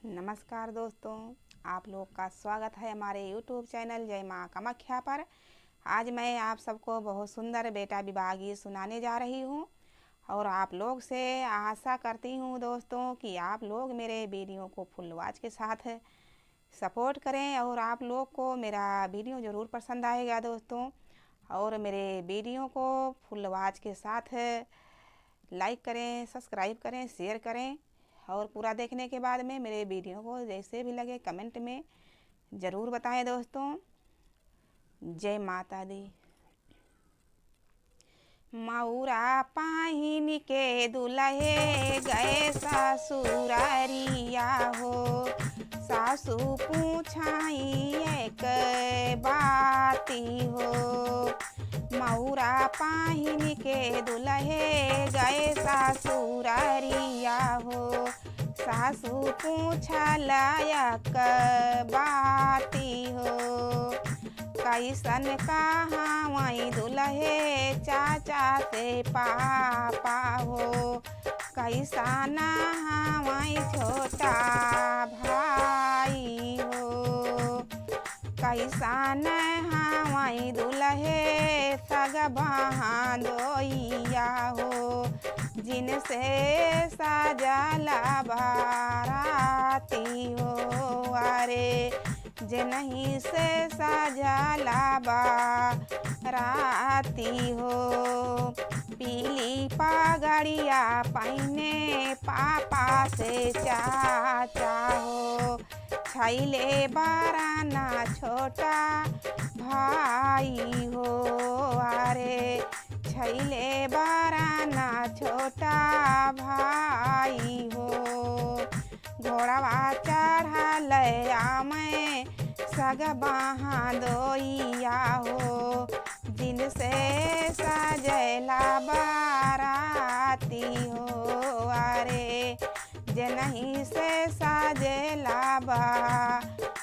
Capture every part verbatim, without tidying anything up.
नमस्कार दोस्तों, आप लोग का स्वागत है हमारे YouTube चैनल जय माँ कामाख्या पर। आज मैं आप सबको बहुत सुंदर बेटा विवाह गीत सुनाने जा रही हूँ और आप लोग से आशा करती हूँ दोस्तों कि आप लोग मेरे वीडियो को फुल वॉच के साथ सपोर्ट करें और आप लोग को मेरा वीडियो ज़रूर पसंद आएगा दोस्तों। और मेरे वीडियो को फुल वॉच के साथ लाइक करें, सब्सक्राइब करें, शेयर करें और पूरा देखने के बाद में मेरे वीडियो को जैसे भी लगे कमेंट में ज़रूर बताएं दोस्तों। जय माता दी। मउरा पहिन के दुलहे गए ससुररिया हो, सासु पूछाई एक बाती हो। मउरा पहिन के दुलहे गए ससुररिया हो, सासु पूछल एक बाती हो। कैसन कहावई दुलहे चाचा से पापा हो, कैसन हवई छोटा भाई हो, कैसन हवई दुलहे सग बहादोइया हो, जिनसे सजल बाराती हो। अरे जिनही से सजल बाराती हो। पीली पगड़िया पहिने पापा से चाचा हो, छैले बराना छोटा भाई हो। अरे छैले बराना छोटा भाई हो। घोड़वा चढ़ल आमे सग बहादोइया हो, जिनसे सजल बाराती हो। अरे जिनही से सजल बाराती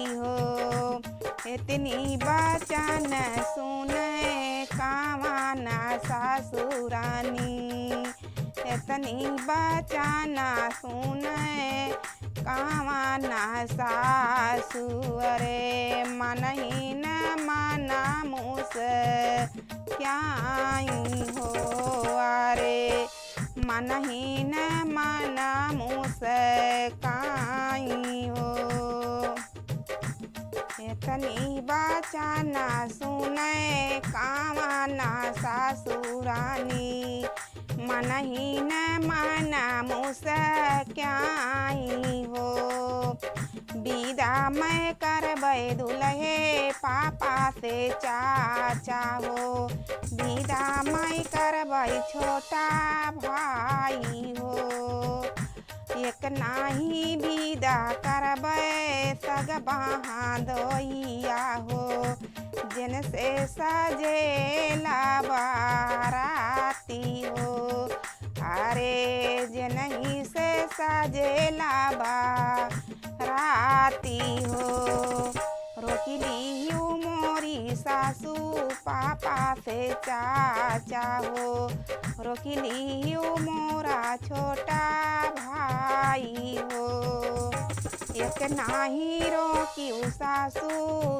हो। इतनी बचन सुने कावन ससुरानी, इतनी बचन सुने कावन सासु। अरे मनहीन मन मुस्क्याई हो, अरे मनहीन मन मुस्क्याई हो। इतनी बचन सुने कावन ससुरानी, मनहीन मन मुस्क्याई हो। बिदा मैं करबै दुलहे पापा से चाचा हो, बिदा मैं करबै छोटा भाई हो। एक नाही बिदा करबै सग बहादोइया हो, जिनसे सजल बाराती हो। अरे जिनही से सजल बाराती हो। रोकि लिहु मोरी सासु पापा से चाचा हो, रोकि लिहु मोरा छोटा भाई हो। एक नाही रोकिउ सासु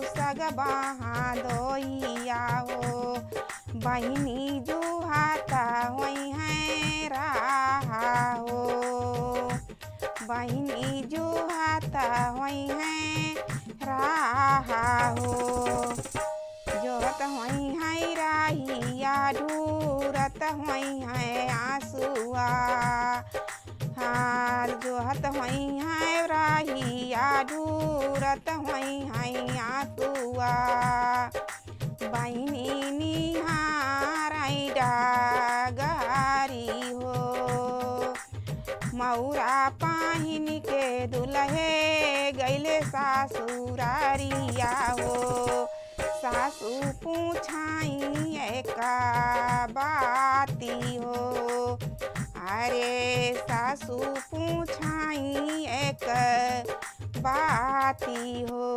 सग बहादोइया हो, बहिनी जुहात होइहैं राहा हो, बहिनी जुहात होइहैं राहा हो। जोहत होइहैं राहिया ढूरत होइहैं आँसुआ, हाँ, जोहत होइहैं राहिया ढूरत होइहैं आँसुआ। बहिनी निहारै डगरी हो, मउरा पहिन के दुलहे गइले ससुररिया हो। सासु पूछाई एक बाती हो, अरे सासु पूछाई एक बाती हो।